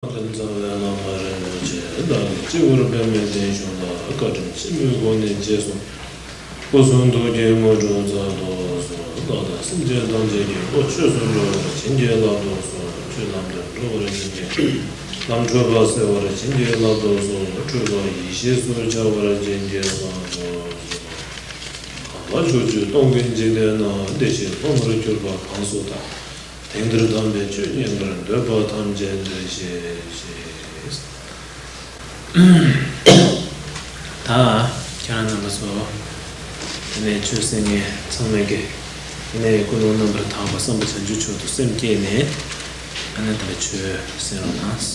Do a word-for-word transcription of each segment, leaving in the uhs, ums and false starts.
ཀུན་བཟང་བའི་བླ་མ་རིན་པོ་ཆེ་བདག་གིས་སྤྱི་བོར་པདྨའི་གདན་བཞུགས་ལ། བཀའ་དྲིན་ཆེན་པོས་གོ་ནས་རྗེས་སུ་སྐུ་གསུང་ཐུགས་ཀྱི་དངོས་གྲུབ་སྩལ་དུ་གསོལ། བདག་དང་སེམས་ཅན་ཐམས་ཅད་ཀྱི་བློ་ཆོས་སུ་འགྲོ་བར་བྱིན་གྱིས་བརླབ་ཏུ་གསོལ། ཆོས་ལམ་དུ་འགྲོ་བར་བྱིན་གྱིས། ལམ་འཁྲུལ་པ་སེལ་བར་བྱིན་གྱིས་བརླབ་ཏུ་གསོལ། འཁྲུལ་པ་ཡེ་ཤེས་སུ་འཆར་བར་བྱིན་གྱིས་བརླབ་ཏུ་གསོལ། གང་ལ་ཕྱོགས་བཅུའི་སྟོང་གི་འཇིག་རྟེན་ན། བདེ་ཆེན་ལྷུང་བར་གྱུར་པ་གང་སུ་དག། དེང་འདིར་དམ་པའི་ཆོས་ཉན་པར་འདོད་པ་ཐམས་ཅད་འདིར་གཤེགས་ཤིག། ད་ཁྱེད་རང་རྣམ་པ་ཚོ། དེ་ནས་ཆོས་གསན་མཁན་ཚང་མས་ཀྱི། དེ་ནས་ཀུན་སློང་རྣམ་པར་དག་པ་བསམ་པ་བྱང་ཆུབ་མཆོག་ཏུ་སེམས་བསྐྱེད་ནས། ཨ་ནི་ད་ལྟ་ཆོས་གསན་རོགས་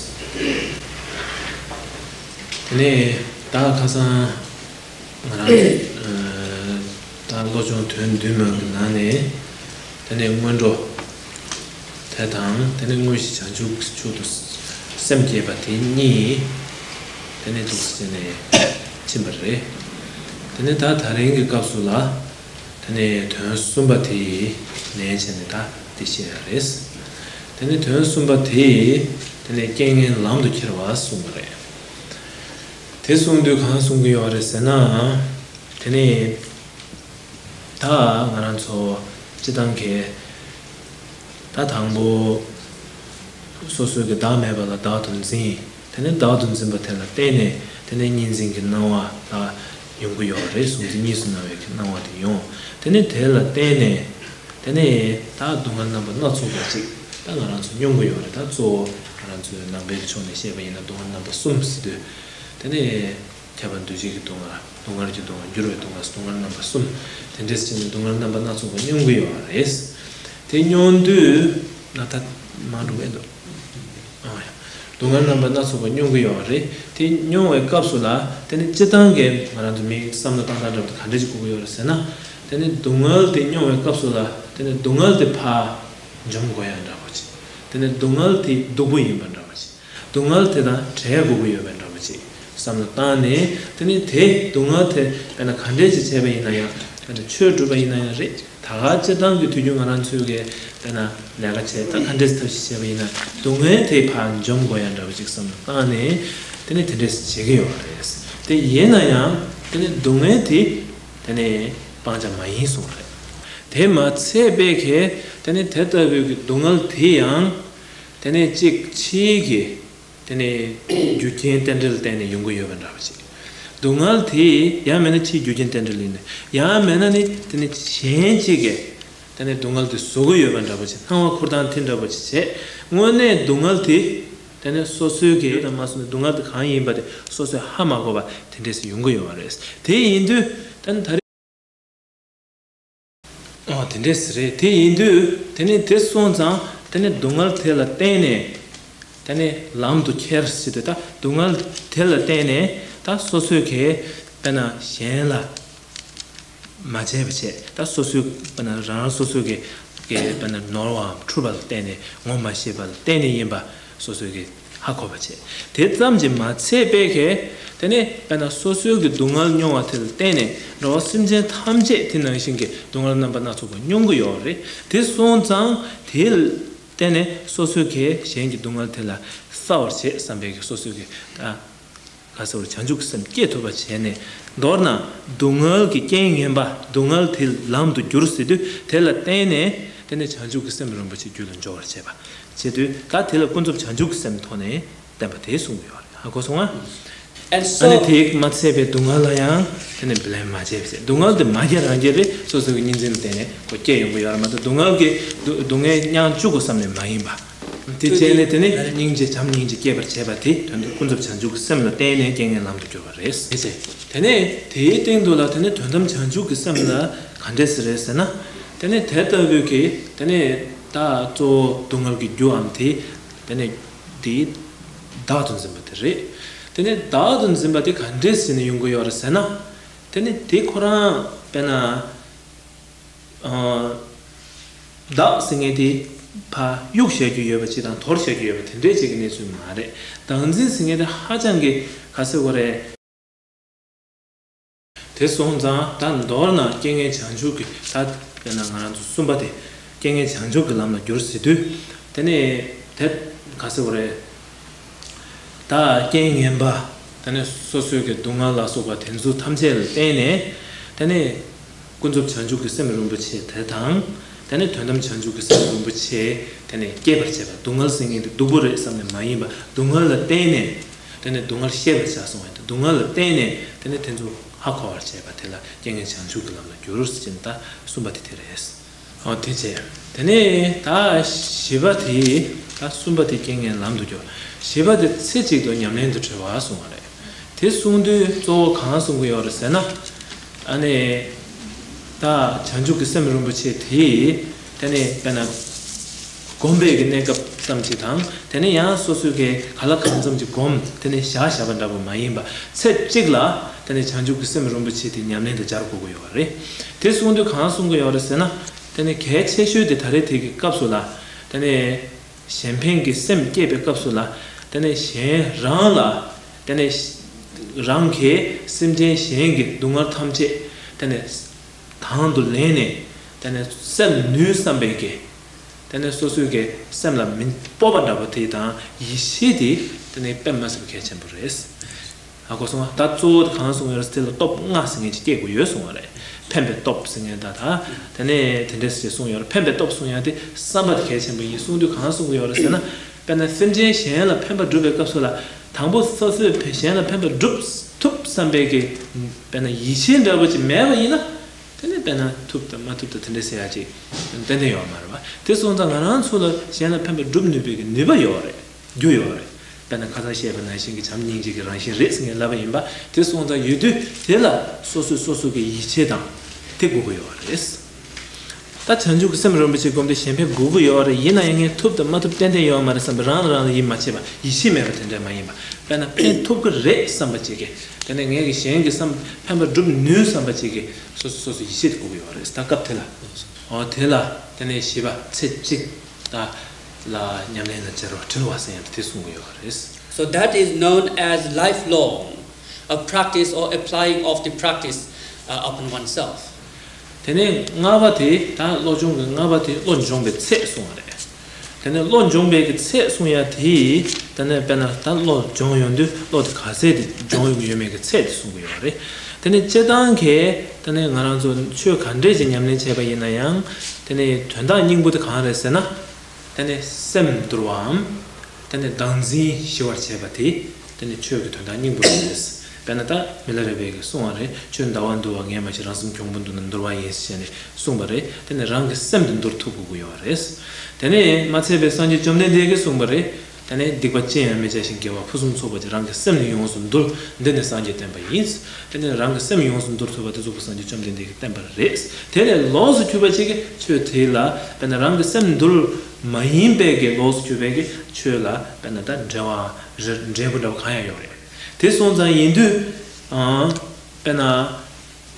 གནང་། དེ་ནས་ད་ཁ་སང་ང་རང་ད་བློ་སྦྱོང་དོན་བདུན་མ་གི་ནང་ནས། དེ་ནས་སྔོན་འགྲོ་དེ་དང་། དེ་ནས་དངོས་གཞི་བྱང་ཆུབ་མཆོག་ཏུ་སེམས་བསྐྱེད་པ་དེ་གཉིས། དེ་ནས་འདུག་སེ་བྱས་ནས་ཕྱིན་པ་རེད། དེ་ནས་ད་ད་རིང་གི་སྐབས་སུ་ལ། དེ་ནས་དོན་གསུམ་པ་དེ་ནས་བྱས་ནས་ད་འདི་བཤད་ཡ་རེད། དེ་ནས་དོན་གསུམ་པ་དེ། དེ་ནས་རྐྱེན་ངན་ལམ་དུ་ཁྱེར་བ་གསུངས་པ་རེད། དེ་གསུངས་དུས་གང་གསུང་གི་ཡོད་རེད་ཟེར་ན། དེ་ནས་ད་ང་རང་ཚོ་སྤྱི་བཏང་གི་ད་དང་པོ་སོ་སོའི་གི་བདག་མེད་པ་ལ་བདག་ཏུ་འཛིན། དེ་ནས་བདག་ཏུ་འཛིན་པ་དེ་ལ་བརྟེན་ནས། དེ་ནས་གཉིས་འཛིན་གྱི་སྣང་བ་ད་ཡོང་གི་ཡོད་རེད། གཟུང་འཛིན་གཉིས་སུ་སྣང་བའི་གི་སྣང་བ་དེ་ཡོང་། དེ་ནས་དེ་ལ་བརྟེན་ནས། དེ་ནས་ད་སྡུག་བསྔལ་རྣམ་པ་སྣ་ཚོགས་པ་ཅིག་ད་ང་རང་ཚོ་མྱོང་གི་ཡོད་རེད། ད་གཙོ་བོ་ང་རང་ཚོའི་ནང་པའི་ཕྱོགས་ནས་བཤད་པ་ཡིན་ན་སྡུག་བསྔལ་རྣམ་པ་གསུམ་ཟེར་དུས། དེ་ནས་ཁྱབ་པ་འདུ་བྱེད་ཀྱི་སྡུག་བསྔལ། སྡུག་བསྔལ་གྱི་སྡུག་བསྔལ། འགྱུར་བའི་སྡུག་བསྔལ། སྡུག་བསྔལ་རྣམ་པ་གསུམ། དེ་འདྲས་བྱས་ནས་སྡུག་བསྔལ་རྣམ་པ་སྣ་ཚོགས་པ་མྱོང་གི་ཡོད་རེད། དེ་མྱོང་དུས་ན་ད་མ་འགྲོ་བས་འདུག་ཨ་ཡ། སྡུག་བསྔལ་རྣམ་པ་སྣ་ཚོགས་པ་མྱོང་གི་ཡོད་རེད། དེ་མྱོང་བའི་སྐབས་སུ་ལ། དེ་ནི་སྤྱི་བཏང་གི་ང་རང་ཚོ་མིའི་བསམ་བློ་བཏང་སྟངས་འདྲ་པོ་དེ་ག་འདྲ་ཞིག་དགོས་ཀྱི་ཡོད་རེད་ཟེར་ན། དེ་ནི་སྡུག་བསྔལ་དེ་མྱོང་བའི་སྐབས་སུ་ལ། དེ་ནི་སྡུག་བསྔལ་དེ་ཕར་འཇོམས་དགོས་ཡ་འདྲ་པོ་ཅིག་དེ་ནི་སྡུག་བསྔལ་དེ་སྡུག་པོ་ཡིན་པ་འདྲ་པོ་ཅིག་སྡུག་བསྔལ་དེ་དང་བྲལ་དགོས་ཀྱི་ཡོད་པ་འདྲ་པོ་ཅིག་བསམ་བློ་བཏང་ནས། དེ་ནི་དེ་སྡུག་བསྔལ་དེ་དཔེར་ན་ག་འདྲས་ཅིག་བྱས་པ་ཡིན་ན་ཡང་། དཔེར་ན་ཆོས་སྒྲུབ་པ་ཡིན་ན་ཡང་རེད། ད་ག་སྤྱིར་བཏང་གི་དུས་རྒྱུན་ང་རང་ཚོའི་གི་དཔེར་ན་ལས་ཀ་བྱས། ད་ག་འདྲས་ཐབས་ཤེས་བྱས་པ་ཡིན་ན་སྡུག་བསྔལ་དེ་ཕར་འཇོམས་དགོས་ཡ་འདྲ་པོ་ཅིག་བསམ་བློ་བཏང་ནས། དེ་ནི་དེ་འདྲས་བྱེད་ཀྱི་ཡོད་རེད། དེ་ཡིན་ན་ཡང་དེ་ནི་སྡུག་བསྔལ་དེ་དེ་ནི་སྤང་བྱ་མ་ཡིན་གསུངས་པ་རེད། དེ་མ་ཚད་པའི་གི་དེ་ནི་དེ་ལྟ་བུའི་གི་སྡུག་བསྔལ་དེ་ཡང་དེ་ནི་གཅིག་ཕྱིའི་གི་དེ་ནི་རྒྱུ་རྐྱེན་རྟེན་འབྲེལ་བརྟེན་ནས་ཡོང་གི་ཡོད་པ་འདྲ་པོ་ཅིག་སྡུག་བསྔལ་དེ་ཡང་མིན་ན་ཕྱིའི་རྒྱུ་རྐྱེན་རྟེན་འབྲེལ་ཡིན་ནས། ཡང་མིན་ན་ནི་དེ་ནི་གཞན་གཅིག་གིས་དེ་ནི་སྡུག་བསྔལ་དེ་བཟོ་གི་ཡོད་པ་འདྲ་པོ་ཅིག་སྣང་བ་འཁོར་སྟངས་དེ་འདྲ་པོ་ཅིག་བྱས། དངོས་གནས་སྡུག་བསྔལ་དེ་དེ་ནི་སོ་སོའི་གི་ཡོད་དང་མ་སོང་ནས། སྡུག་བསྔལ་དེ་གང་ཡིན་པ་དེ་སོ་སོས་ཧ་མ་གོ་བ་དེ་འདྲས་སུ་ཡོང་གི་ཡོད་པ་རེད། དེ་ཡིན་དུས་ད་ནི་ད་རེས། ཨོ་དེ་འདྲས་རེད། དེ་ཡིན་དུས་དེ་ནི་དེ་སོང་ཙང་དེ་ནི་སྡུག་བསྔལ་དེ་ལ་བརྟེན་ནས་དེ་ནི་ལམ་དུ་ཁྱེར་ཟེར་དུས། ད་སྡུག་བསྔལ་དེ་ལ་བརྟེན་ནས་ད་སོ་སོའི་གི་དཔེར་ན་གཞན་ལ་མ་བྱས་པ་བྱས། ད་སོ་སོའི་དཔེར་ན་རང་རང་སོ་སོའི་གི་གི་དཔེར་ན་ནོར་བའམ་འཁྲུལ་པ་ལ་བརྟེན་ནས། ངོ་མ་ཤེས་པ་ལ་བརྟེན་ནས་ཡིན་པ་སོ་སོའི་གི་ཧ་གོ་བ་བྱས། དེ་ཙམ་གྱིས་མ་ཚད་པའི་གི་དེ་ནས་དཔེར་ན་སོ་སོའི་གི་སྡུག་བསྔལ་མྱོང་བ་དེ་ལ་བརྟེན་ནས་འགྲོ་བ་སེམས་ཅན་ཐམས་ཅད་དེ་ནང་བཞིན་གྱི་སྡུག་བསྔལ་རྣམ་པ་སྣ་ཚོགས་པ་མྱོང་གི་ཡོད་རེད། དེ་སོང་ཙང་དེ་ལ་བརྟེན་ནས་སོ་སོའི་གི་གཞན་གྱི་སྡུག་བསྔལ་དེ་ལ་བསལ་བར་བྱེད་བསམ་པའི་གི་སོ་སོའི་གི་ད་ག་ཟེར་བ། བྱང་ཆུབ་ཀྱི་སེམས་སྐྱེ་ཐུབ་པ་བྱས་ནས། མདོར་ན་སྡུག་བསྔལ་གྱི་རྐྱེན་ངན་པ་སྡུག་བསྔལ་དེ་ལམ་དུ་བསྒྱུར་ཟེར་དུས། དེ་ལ་བརྟེན་ནས་དེ་ནས་བྱང་ཆུབ་ཀྱི་སེམས་རིན་པོ་ཆེ་རྒྱུད་ལ་འཇོག་པར་བྱེད་པ་བྱེད་དུས། ད་དེ་ལ་ཀུན་རྫོབ་བྱང་ཆུབ་ཀྱི་སེམས་ཐོག་ནས་བསྟན་པ་དེ་གསུངས་ཡོད་རེད། ཧ་གོ་སོང་ང་། And ཨ་ནི་so དེ་མ་ཚད་པའི་སྡུག་བསྔལ་ལ་ཡང་དེ་ནས་བློ་ལན་མ་བྱས་པ་བྱས། སྡུག་བསྔལ་དེ་མ་སྐྱེ་རང་སྐྱེ་རེད། སོ་སོ་གི་གཉིས་འཛིན་ལ་བརྟེན་ནས་ཁོ་སྐྱེ་ཡོང་གི་ཡོད་རེད་མ་གཏོགས། སྡུག་བསྔལ་གྱི་སྡུག་སྡུག་བསྔལ་མྱང་བཅུག་དགོས་བསམ་ནས་མ་ཡིན་པ། དེ་བྱས་ནས་དེ་ནི་སྙིང་རྗེ་བྱམས་སྙིང་རྗེ་སྐྱེད་པར་བྱེད་པ་དེ་དོན་དུ་ཀུན་རྫོབ་བྱང་ཆུབ་ཀྱི་སེམས་ལ་བརྟེན་ནས་རྐྱེན་ངན་ལམ་དུ་བསྒྱུར་བ་རེད། དེ་བྱས། དེ་ནས་དེའི་སྟེང་དུ་ལ་དེ་ནས་དོན་དམ་བྱང་ཆུབ་ཀྱི་སེམས་ལ་ག་འདྲས་སེ་རེད་ཟེར་ན། དེ་ནས་དེ་ལྟ་བུའི་གི་དེ་ནས་ད་གཙོ་བོ་སྡུག་བསྔལ་གྱི་རྒྱུའམ་དེ། དེ་ནས་དེ་བདག་ཏུ་འཛིན་པ་དེ་རེད། དེ་ནས་བདག་ཏུ་འཛིན་པ་དེ་ག་འདྲས་ཟེར་ནས་ཡོང་གི་ཡོད་རེད་ཟེར་ན། དེ་ནས་དེ་ཁོ་རང་དཔེར་ན། ཨ། བདག་ཟེར་མཁན་དེ་ཕར་གཡུག་བཞག་རྒྱུ་ཡོད་པ་ཅིག་དང་། དོར་བཞག་རྒྱུ་ཡོད་པ་དེ་འདྲའི་ཅིག་གི་གནས་ཚུལ་མ་རེད། བདག་འཛིན་ཟེར་མཁན་དེ་ཧ་ཅང་གི་ག་ཟེར་དགོས་རེད། དེ་སོང་ཙང་ད་མདོར་ན་རྐྱེན་ངན་བྱང་ཆུབ་ཀྱི། ད་དཔེར་ན་ང་རང་ཚོ་གསུམ་པ་དེ་རྐྱེན་ངན་བྱང་ཆུབ་ཀྱི་ལམ་ལ་བསྒྱུར་ཟེར་དུས། དེ་ནས་དེ་ག་ཟེར་དགོས་རེད། ད་རྐྱེན་ངན་པ། ད་ནི་སོ་སོའི་གི་སྡུག་བསྔལ་ལ་སོགས་པ་དེ་ཚོ་ཐམས་ཅད་ལ་བརྟེན་ནས། ད་ནི་ཀུན་རྫོབ་བྱང་ཆུབ་ཀྱི་སེམས་རིན་པོ་ཆེ་དེ་དང་། ད་ནི་དོན་དམ་བྱང་ཆུབ་ཀྱི་སེམས་རིན་པོ་ཆེ་ད་ནི་སྐྱེད་པར་བྱེད་པ། སྡུག་བསྔལ་ཟེར་མཁན་དེ་སྡུག་པོ་རེད་བསམ་ནས་མ་ཡིན་པ། སྡུག་བསྔལ་ལ་བརྟེན་ནས་ད་ནི་སྡུག་བསྔལ་ཤེས་པར་བྱ་གསུངས་པ་ཡིན། སྡུག་བསྔལ་ལ་བརྟེན་ནས་ད་ནི་དེ་ཚོ་ཧ་གོ་བར་བྱེད་པ་དེ་ལ་རྐྱེན་ངན་བྱང་ཆུབ་ཀྱི་ལམ་ལ་བསྒྱུར་ཟེར་ནས་ད་གསུངས་པ་དེ་དེ་རེད། ཨོ་དེ་བྱས། དེ་ནས་ད་བཞི་པ་དེ། ད་གསུམ་པ་དེ་རྐྱེན་ངན་ལམ་དུ་སྦྱོར། བཞི་པ་དེ་ཚེ་གཅིག་ཏུ་ཉམས་ལེན་དུ་བྲེལ་བ་གསུངས་པ་རེད། དེ་གསུངས་དུས་གཙོ་བོ་གང་གསུང་གི་ཡོད་རེད་ཟེར་ན། ཨ་ནི། ད་བྱང་ཆུབ་ཀྱི་སེམས་རིན་པོ་ཆེ་དེ། དེ་ནས་དཔེར་ན། སྒོམ་པའི་གི་གནས་སྐབས་ཙམ་ཅིག་དང་། དེ་ནས་ཡང་སོ་སོའི་གི་ག་ལ་གང་འཚམ་ཅིག་སྒོམ། དེ་ནས་བཞག་བཞག་པ་འདྲ་པོ་མ་ཡིན་པ། ཚེ་གཅིག་ལ་དེ་ནས་བྱང་ཆུབ་ཀྱི་སེམས་རིན་པོ་ཆེ་དེ་ཉམས་ལེན་དུ་སྦྱར་དགོས་ཀྱི་ཡོད་རེད། དེ་གསུངས་དུས་གང་གསུང་གི་ཡོད་རེད་ཟེར་ན། དེ་ནས་གལ་ཆེ་ཤོས་དེ་ད་རེས་དེ་གི་སྐབས་སུ་ལ། དེ་ནས་གཞན་ཕན་གྱི་སེམས་བསྐྱེད་པའི་སྐབས་སུ་ལ། དེ་ནས་གཞན་རང་ལ། དེ་ནས་རང་གིས་སེམས་ཅན་གཞན་གྱི་སྡུག་བསྔལ་ཐམས་ཅད་དེ་ནས་དང་དུ་ལེན་ནས། དེ་ནས་སེལ་ནུས་བསམ་པའི་གི། དེ་ནས་སོ་སོའི་གི་སེམས་ལ་མི་སྤོབས་པ་འདྲ་པོ་དེ་དང་ཡིད་ཆེས་དེ། དེ་ནས་དཔེ་མ་སྲིད་པ་གལ་ཆེན་པོ་རེད། ཧ་གོ་སོང་ང་། ད་གཙོ་བོ་དེ་གང་གསུངས་ཡོད་རེད་ཟེར་དུས་ལ་སྟོབས་ལྔ་ཟེར་མཁན་ཅིག་སྐྱེ་དགོས་ཡོད་གསུངས་པ་རེད། ཕན་པའི་སྟོབས་ཟེར་མཁན་ད་ད། དེ་ནས་དེ་འདྲས་ཟེར་གསུངས་ཡོད་རེད། ཕན་པའི་སྟོབས་གསུང་ཡག་དེ་བསམ་པ་དེ་གལ་ཆེན་པོ་ཡིན། གསུངས་དུས་གང་གསུང་གི་ཡོད་རེད་ཟེར་ན། དཔེར་ན་སེམས་ཅན་གཞན་ལ་ཕན་པ་སྒྲུབ་པའི་སྐབས་སུ་ལ། དང་པོ་སོ་སོས་གཞན་ལ་ཕན་པ་སྒྲུབ་ཐུབ་བསམ་པའི་གི། དཔེར་ན་ཡིད་ཆེས་འདྲ་པོ་ཅིག་མེད་པ་ཡིན་ན། དེ་ནས་དཔེར་ན་ཐུབ་དང་མ་ཐུབ་དང་དེ་འདྲས་ཟེར་ཡག་ཅིག་ཏན་ཏན་ཡོད་མ་རེད་པ། དེ་སོང་ཙང་ང་རང་ཚོ་ལ་གཞན་ལ་ཕན་པ་སྒྲུབ་ནུས་པའི་གི་ནུས་པ་ཡོད་རེད། རྒྱུ་ཡོད་རེད། དཔེར་ན་ཁ་སང་བཤད་པ་ནང་བཞིན་གྱི་བྱམས་སྙིང་རྗེ་གི་རང་བཞིན་རེད་ཟེར་མཁན་ལབ་པ་ཡིན་པ། དེ་སོང་ཙང་ཡོད་དུས་དེ་ལ་སོ་སོས་སོ་སོ་གི་ཡིད་ཆེས་དང་དེ་དགོས་ཀྱི་ཡོད་རེད། ད་བྱང་ཆུབ་ཀྱི་སེམས་རིན་པོ་ཆེ་སྒོམ་དུས་གཞན་ཕན་དགོས་ཀྱི་ཡོད་རེད། ཡིན་ན་ཡང་ངས་ཐུབ་དང་མ་ཐུབ་ཏན་ཏན་ཡོད་མ་རེད་བསམ་པ། རང་ལ་རང་ལ་ཡིད་མ་ཆེས་པ། ཡིད་ཆེས་མེད་པ་དེ་འདྲ་མ་ཡིན་པ། དཔེར་ན་ཕན་ཐོགས་ཀྱི་རེད་བསམ་པ་ཅིག་གིས། དེ་ནས་ངས་ཀྱི་གཞན་གྱི་བསམ་ཕན་པ་སྒྲུབ་ནུས་བསམ་པ་ཅིག་གིས་སོ་སོ་སོ་སོ་ཡིད་ཆེས་དགོས་ཀྱི་ཡོད་རེད། ད་སྐབས་དེ་ལ། འོ་དེ་ལ་དེ་ནས་བཞི་པ་ཚེ་གཅིག་ད་ལ་ཉམས་ལེན་ལ་སྦྱར་བ་བྲེལ་བ་ཟེར་ཡང་དེ་གསུང་གི་ཡོད་རེད། So that is known as lifelong, a practice or applying of the practice uh, upon oneself. དེ་ནས་ལྔ་པ་དེ། ད་བློ་སྦྱོང་གི་ལྔ་པ་དེ་བློ་འབྱོངས་པའི་ཚད་གསུང་བ་རེད། དེ་ནས་བློ་འབྱོངས་པའི་གི་ཚད་གསུང་ཡ་དེ། དེ་ནས་དཔེར་ན་ད་བློ་སྦྱོང་ཡོང་དུས་བློ་དེ་ག་ཚད་དེ་སྦྱོང་ཡོང་གི་ཡོད་མེད་ཀྱི་ཚད་དེ་གསུང་གི་ཡོད་རེད། དེ་ནས་སྤྱིར་བཏང་གི་དེ་ནས་ང་རང་ཚོ་ཆོས་ག་འདྲས་ཀྱི་ཉམས་ལེན་བྱས་པ་ཡིན་ན་ཡང་། དེ་ནས་དོན་དག་སྙིང་པོ་དེ་གང་རེད་ཟེར་ན། དེ་ནས་སེམས་འདུལ་བའམ། དེ་ནས་བདག་འཛིན་ཞི་བར་བྱེད་པ་དེ། དེ་ནི་ཆོས་ཀྱི་དོན་དག་སྙིང་པོ་རེད། དཔེར་ན་ད་མི་ལ་རས་པས་ཀྱིས་གསུངས་པ་རེད། ཁྱོད་ཟླ་བ་འདུལ་བ་ངས་མ་ཤེས། རང་སེམས་གྱོང་པོ་འདུལ་ན་འདུལ་བ་ཡིན་ཞེས་ནས་གསུངས་པ་རེད། དེ་ནི་རང་གི་སེམས་དེ་འདུལ་ཐུབ་དགོས་ཀྱི་ཡོད་རེད། དེ་ནས་མ་ཚད་པའི་སངས་རྒྱས་བཅོམ་ལྡན་འདས་ཀྱིས་གསུངས་པ་རེད། དེ་ནས་སྡིག་པ་ཅི་ཡང་མི་བྱ་ཞིང་། དགེ་བ་ཕུན་སུམ་ཚོགས་པ་ཅིག་རང་གི་སེམས་ནི་ཡོངས་སུ་འདུལ། འདི་ནི་སངས་རྒྱས་བསྟན་པ་ཡིན། དེ་ནས་རང་གི་སེམས་ཡོངས་སུ་འདུལ་ཐུབ་པ་དེ་གཙུག་པ་སངས་རྒྱས་བཅོམ་ལྡན་འདས་ཀྱིས་བསྟན་པ་རེད། དེ་ལས་ལོགས་སུ་གྱུར་པ་ཅིག་གིས་ཆོས་དེ་ལ་དཔེར་ན་རང་གི་སེམས་འདུལ་མ་ཡིན་པའི་གི་ལོགས་སུ་གྱུར་པའི་གི་ཆོས་ལ་དཔེར་ན་ད་འབྲེལ་བ་རེ་འབྲས་བུ་འདྲ་བ་གང་ཡང་ཡོད་རེད། དེ་སོང་ཙང་ཡིན་དུས། ཨང་། དཔེར་ན།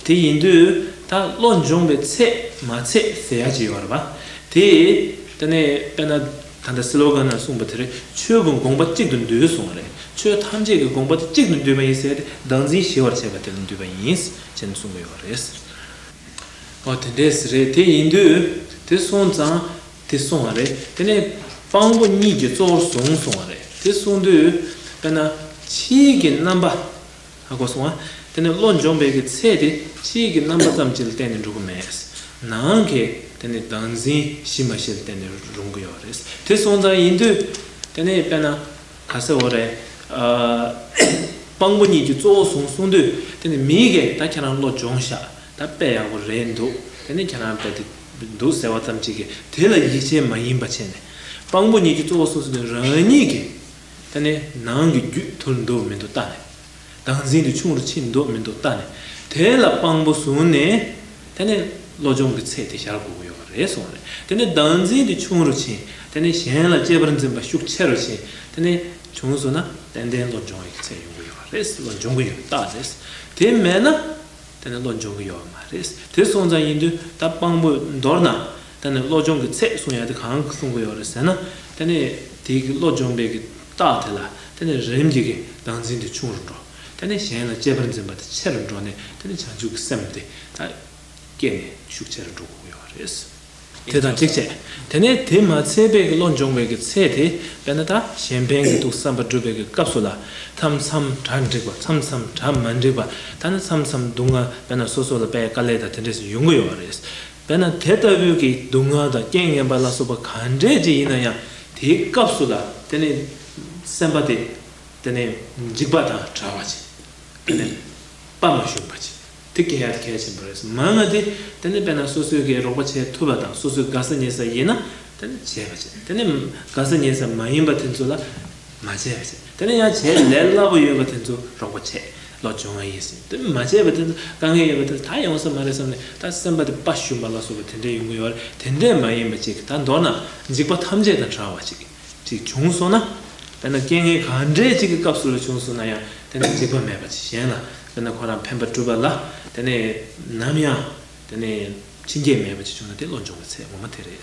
དེ་ཡིན་དུས་ད་བློ་འབྱོངས་པའི་ཚད་མ་ཚད་ཟེར་ཡ་ཅིག་ཡོད་རེད་པ། དེ། དེ་ནས་དཔེར་ན་ད་ལྟ་སི་ལོ་གན་ན་གསུངས་པ་དེ་རེད། ཆོས་ཀུན་དགོངས་པ་གཅིག་ཏུ་འདུས་གསུངས་པ་རེད། ཆོས་ཐམས་ཅད་ཀྱི་དགོངས་པ་དེ་གཅིག་ཏུ་འདུས་པ་ཡིན་ཟེར་ཏེ། བདག་འཛིན་ཞི་བར་བྱེད་པ་དེ་ལ་འདུས་པ་ཡིན་ཅེས་གསུང་གི་ཡོད་རེད། ཨོ་དེ་འདྲས་རེད། དེ་ཡིན་དུས་དེ་སོང་ཙང་དེ་གསུང་བ་རེད། དེ་ནས་དཔང་པོ་གཉིས་ཀྱིས་གཙོ་བོར་བཟུང་གསུང་བ་རེད། དེ་གསུང་དུས་དཔེར་ན་ཕྱིའི་གི་རྣམ་པ། ཧ་གོ་སོང་ང་། དེ་ནས་བློ་འབྱོངས་པའི་གི་ཚད་དེ་ཕྱིའི་གི་རྣམ་པ་ཙམ་ཅིག་ལ་བརྟེན་ནས་འགྲོ་གི་མེད། ནང་གི་དེ་ནས་བདག་འཛིན་ཞི་མ་ཞི་ལ་བརྟེན་ནས་རུང་གི་ཡོད་རེད། དེ་སོང་ཙང་ཡིན་དུས་དེ་ནས་དཔེར་ན་ག་ཟེར་བ་རེད། ཨ། དཔང་པོ་གཉིས་ཀྱིས་གཙོ་བོར་བཟུང་གསུང་དུས། དེ་ནས་མི་གིས་ད་ཁྱེད་རང་བློ་སྦྱོངས་ཤག་ད་དཔེ་ཡག་པོ་རེད་འདུག་དེ་ནས་ཁྱེད་རང་དཔེ་དེ་འདུག་ཟེར་བ་ཙམ་ཅིག་གིས་དེ་ལ་ཡིད་ཆེས་མ་ཡིན་པ་བྱས་ནས། དཔང་པོ་གཉིས་ཀྱིས་གཙོ་བོར་བཟུང་གསུང་དུས་རང་ཉིད་ཀྱིས་དེ་ནས་ནང་གི་རྒྱུད་ཐུལ་འདུག་མི་འདུག་ལྟ་ནས། བདག་འཛིན་དེ་ཆུང་རུ་ཕྱིན་འདུག་མི་འདུག་ལྟ་ནས། དེ་ལ་དཔང་པོ་བཟུང་ནས། དེ་ནས་བློ་སྦྱོང་གི་ཚད་དེ་སྦྱར་དགོས་ཀྱི་ཡོད་རེད་གསུངས་རེད། དེ་ནས་བདག་འཛིན་དེ་ཆུང་རུ་ཕྱིན། དེ་ནས་གཞན་ལ་གཅེས་པར་འཛིན་པ་ཤུགས་ཆེ་རུ་ཕྱིན། དེ་ནས་བྱུང་སོང་ན་ཏན་ཏན་བློ་སྦྱོང་ཡག་གི་ཚད་ཡོང་གི་ཡོད་རེད། བློ་སྦྱོང་གི་ཡོད་རྟགས་རེད། དེ་མེད་ན། དེ་ནས་བློ་འབྱོངས་ཀྱི་ཡོད་མ་རེད། དེ་སོང་ཙང་ཡིན་དུས་ད་དཔང་པོ་མདོར་ན། དེ་ནས་བློ་སྦྱོང་གི་ཚད་གསུང་ཡ་དེ་གང་གསུང་གི་ཡོད་རེད་ཟེར་ན། དེ་ནས་དེའི་གི་བློ་སྦྱོང་པའི་གི་རྟགས་དེ་ལ་དེ་ནས་རིམ་གྱིས་གི་བདག་འཛིན་དེ་ཆུང་རུ་འགྲོ། དེ་ནས་གཞན་ལ་གཅེས་པར་འཛིན་པ་དེ་ཆེ་རུ་འགྲོ་ནས། དེ་ནས་བྱང་ཆུབ་ཀྱི་སེམས་དེ་ད་སྐྱེས་ནས་ཤུགས་ཆེ་རུ་འགྲོ་དགོས་ཀྱི་ཡོད་རེད། དེ་དང་གཅིག་བྱས། དེ་ནས་དེ་མ་ཚད་པའི་གི་བློ་འབྱུང་བའི་གི་ཚད་དེ། དཔེར་ན་ད་གཞན་ཕན་གྱི་དུ་བསམ་པ་འགྲུབ་པའི་གི་སྐབས་སུ་ལ། མཚམས་མཚམས་གྲ་འགྲིག་པ། མཚམས་མཚམས་གྲ་མ་འགྲིག་པ། ད་ནི་མཚམས་མཚམས་སྡུག་བསྔལ། དཔེར་ན་སོ་སོ་ལ་དཔེ་དཀའ་ལས་དང་དེ་འདྲས་ཡོང་གི་ཡོད་རེད། དཔེར་ན་དེ་ལྟ་བུའི་གི་སྡུག་བསྔལ་དང་རྐྱེན་ངན་པ་ལ་སོགས་པ་ག་འདྲས་ཅིག་ཡིན་ན་ཡང་། དེའི་སྐབས་སུ་ལ་དེ་ནི་སེམས་པ་དེ། དེ་ནས་འཇིགས་པ་དང་བྲལ་བ་ཅིག་དེ་ནས་དཔའ་མ་ཞུམ་པ་ཅིག་དེ་སྐྱེ་ཡ་དེ་གལ་ཆེན་པོ་རེད། མང་ང་དེ། དེ་ནས་དཔེར་ན་སོ་སོའི་གི་རོགས་པ་བྱེད་ཐུབ་པ་དང་། སོ་སོའི་དགའ་ས་ཉེ་ས་ཡིན་ན་དེ་ནས་བྱས་པ་བྱེད། དེ་ནས་དགའ་ས་ཉེ་ས་མ་ཡིན་པ་དེ་ཚོ་ལ་མ་བྱས་པ་བྱེད། དེ་ནས་ཡང་བྱས་ལས་སླ་པོ་ཡོད་པ་དེ་ཚོ་རོགས་པ་བྱེད། བློ་སྦྱོང་བ་ཡིན་ཟེར། དེ་མ་བྱས་པ་དེ་ཚོ་དཀའ་ངལ་ཡོད་པ་དེ་ཚོ་ད་ཡོང་ས་མ་རེད་བསམ་ནས། ད་སེམས་པ་དེ་དཔའ་ཞུམ་པ་ལ་སོགས་པ་དེ་འདྲས་ཡོང་གི་ཡོད་རེད། དེ་འདྲས་མ་ཡིན་པ་ཅིག་ད་མདོར་ན་འཇིགས་པ་ཐམས་ཅད་དང་བྲལ་བ་ཅིག་ཅིག་བྱུང་སོང་ན། དཔེར་ན་རྐྱེན་ངན་ག་འདྲས་ཅིག་གི་སྐབས་སུ་ལ་བྱུང་སོང་ན་ཡང་། དེ་ནི་འཇིགས་པ་མེད་པ་ཅིག་གཞན་ལ་དཔེར་ན་ཁོ་རང་ཕན་པ་སྒྲུབ་པ་ལ། དེ་ནི་ནམ་ཡང་དེ་ནི་ཕྱིན་ཆད་མེད་པ་ཅིག་བྱུང་ན་དེ་བློ་སྦྱོང་བའི་ཚད་ངོ་མ་དེ་རེད།